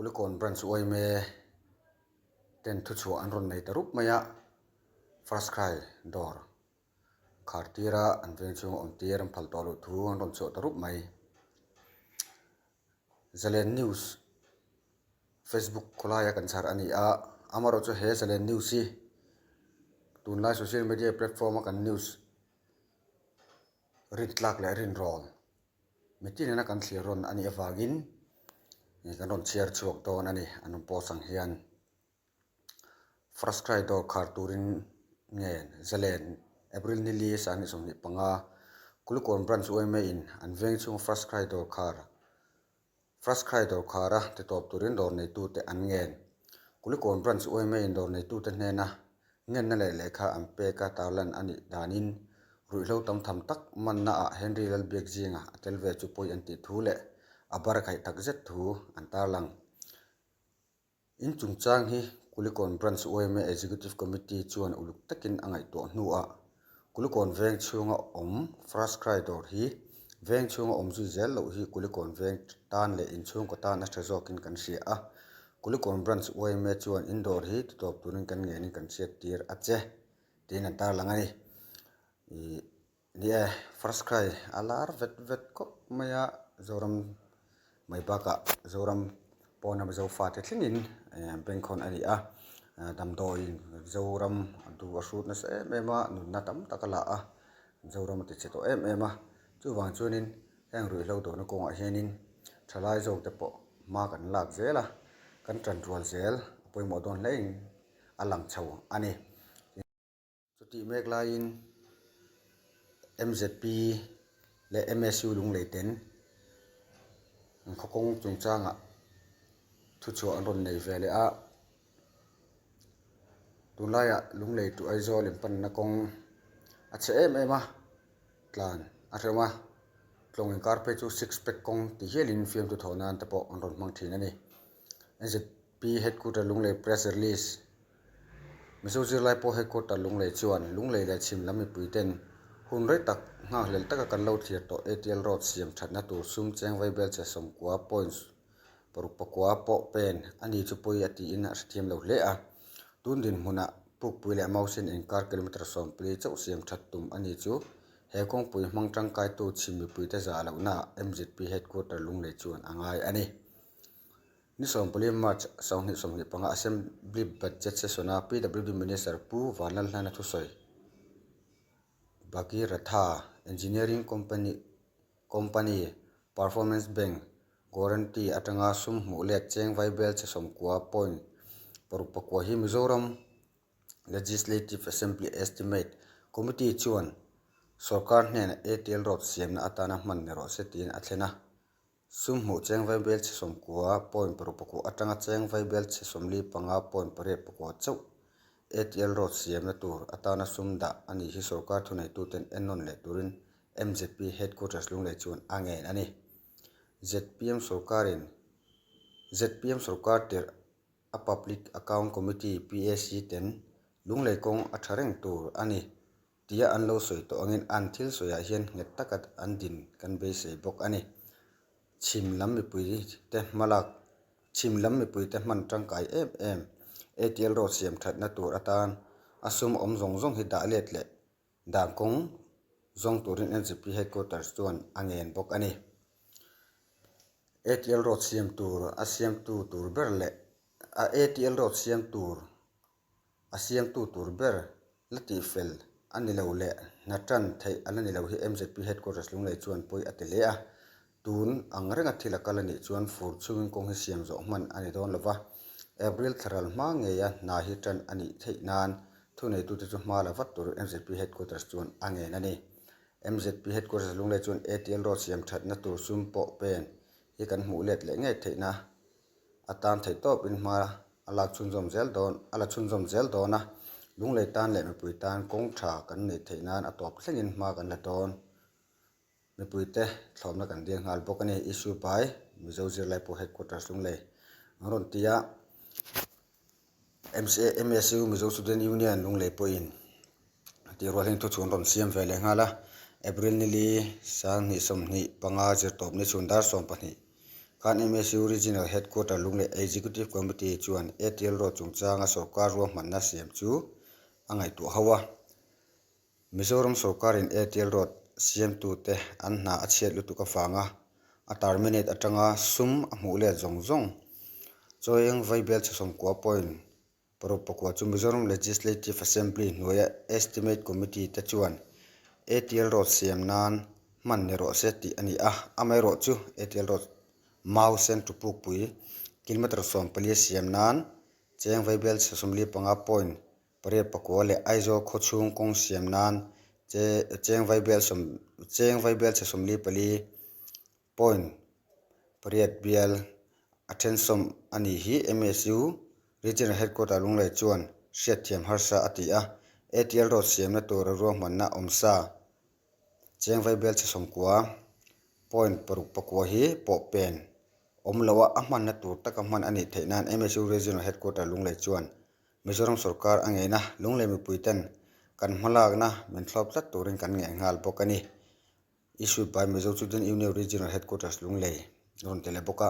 Kulikawn Branch yma ten thuchhuah an rawn nei ta rup mai a, First Cry dawr khar tira an veng chhunga awm tir an phal tawh loh thu an rawn chhuah ta rup mai. Zalen News Facebook khawlaia kan chhar a ni a, amaherawhchu he Zalen News hi tunlai social media platform a kan news rintlak leh rinrawl mitin ina kan thlir rawn a nih avangin kan rawn chhiar chhuak dawn a ni an rawn post ang hian. First Cry dawr khar turin nge Zalen April ni li 2025 Kulikawn Branch yma in an veng chhunga First Cry dawr khar First Cry dawr khara ti tawp turin dawr neitute an ngen. Kulikawn Branch yma in dawr neitute hnena ngenna leh lehkha an pek a tarlan a nih danin ruihhlo tam tham tak manna ah Henry Lalbiakzinga a tel ve chu pawi an tih thu leh a bar khaih takzet thu an tarlang. In chungchang hi Kulikawn Branch yma Executive Committee chuan uluk takin a ngaihtuah hnuah Kulikawn veng chhunga awm First Cry dawr hi veng chhunga awm zui zel loh hi Kulikawn veng tan leh inchhungkaw tan a tha zawkin kan hria a, Kulikawn Branch yma chuan in dawr hi titawp turin kan ngenin kan hriattir a che tiin an tarlang a ni. Ih. Ni e, first cry a lar vet vet khawp mai a, Zoram mai bakah Zoram pawna Mizo fate thlengin bengkhawn a ni a, damdawiin Zoram a duh a hrut nasa em em a, nunna tam tak a la a, Zoram a ti chhe tawh em em a, chuvang chuanin heng ruihhlo dawhna kawngah hianin thalai zawk te pawh hma kan lak zel a, kan tanrual zel a pawimawh dawn hlein a lang chho a ni. Chutih mek laiin mzp leh MSU lunglei ten an khaw kawng chungchangah thuchhuah an rawn nei ve leh a, tunlaiah lunglei to Aizawl inpanna kawng a chhe em em a, tlan a hrem a, tlawng inkar phei chu six pack kawng ti hialin fiamthu thawh nan te pawh an rawn hmang thin a ni. Mzp headquarter Lunglei press release. Mizo zirlai pawh headquarter Lunglei chuan Lunglei leh chhim lam mipui ten hun rei tak nghakhlel taka kan lo thlir tawh ATL road siam thatna tur sum cheng vaibel che 90 points 6 pakua pawh pen a ni chu pawi a tiin a hrethiam lo hle a. Tun dinhmunah Pukpui leh Mausen inkar kilometre 14 chauh siam that tum a ni chu he kawngpui hmang tangkaitu chhim mipuite zah lohnaah mzp headquarter Lunglei chuan a ngai a ni. Ni 14 March 2025 Assembly Budget Session-a PWD Minister Pu Vanlalhlana thusawi Bhagiratha Engineering Company Company Performance Bank Guarantee atanga sum hmuh let cheng vaibel che 90 point 6 pakua hi Mizoram Legislative Assembly Estimate Committee chuan sorkar hnenah ATL Road siamna atana hman ni rawh se tiin a thlen a. Sum hmuh cheng vaibel chhe 90 point 6 pakua atanga cheng vaibel chhe 45 point 8 pakua chauh ATL road siamna tur atana sum dah a nih hi sorkar thuneituten ennawn leh turin mzp headquarters Lunglei chuan a ngen a ni. Zpm sorkarin zpm sorkar tirh a Public Account Committee, PAC, ten Lunglei kawng a tha reng tur a ni. Tia an lo sawi tawh angin an thil sawiah hian nghet taka an din kan beisei bawk a ni. Chhim lam mipuite hmalak Chhim lam mipuite hman tangkai em em ATL road siam thatna tur atan a sum awm zawng zawng hi dah let leh dan kawng zawng turin mzp headquarters chuan a ngen bawk a ni. ATL road siam tur a siamtu tur ber leh a ATL road siam tur A siamtu tur ber la tihfel a ni lo leh hna tan theih a la ni lo hi mzp Headquarters Lunglei chuan pawi a ti hle a. Tun ang renga thil a kal a nih chuan fur chungin kawng hi siam zawh hman a ni dawn lo va, April thlaral hma ngeia hna hi tan a nih theih nan thuneitute chu hma la vat turin mzp Headquarters chuan a ngen a ni. Mzp Headquarters Lunglei chuan ATL Road siam thatna tur sum pawh pen hi kan hmuh let leh ngei theihna a tan theih tawpin hma a lak chhunzawm zel dawn a la chhunzawm zel dawn a, Lunglei tan leh mipui tan kawng tha kan neih theih nan a tawp thlengin hma kan la dawn. Mipuite thlawmna kan dil nghal bawk a ni. Issue by Mizo Zirlai Pawh Headquarters Lunglei an rawn ti a, MCA MSU Mizo Student Union Lunglei pawhin tih rual hian thuchhun rawn siam ve leh nghal a, April nili 2025 zirtawpni chhun dar 12. khan MSU Regional Headquarter Lunglei Executive Committee chuan ATL Road chungchanga sorkar ruahmanna siam chu a ngaihtuah ho a. Mizoram sorkarin ATL Road siamtute an hna a chhiat lutuk avanga a terminate atanga sum a hmuh let zawng zawng Chawieng Vaibel Chhasawmkua point Paruk pakua chu Mizoram Legislative Assembly hnuaia Estimate Committee te chuan ATL Road siam nan hman ni rawh se tih a ni a, amaherawhchu ATL Road Mau Centre Pukpui kilometre 14 siam nan cheng vaibel 75 point pariat pakua leh Aizawl khawchhung kawng siam nan cheng vaibel cheng vaibel 44 Point pariat bial a thensawm a nih hi MSU Regional Headquarter Lunglei chuan hriatthiam harsa a ti a, ATL Road siamna tura ruahmanna awmsa Chengvai bial chhe 90 point paruk pakua hi pawh pen awm loha a hmanna tur taka hman a nih theih nan MSU Regional Headquarter Lunglei chuan Mizoram sorkar a ngeina Lunglei mipuiten kan hmalakna min thlawp tlat turin kan ngeih nghal bawk a ni. Issued by Mizo Student Union Regional Headquarters Lunglei a rawn ti leh bawk a.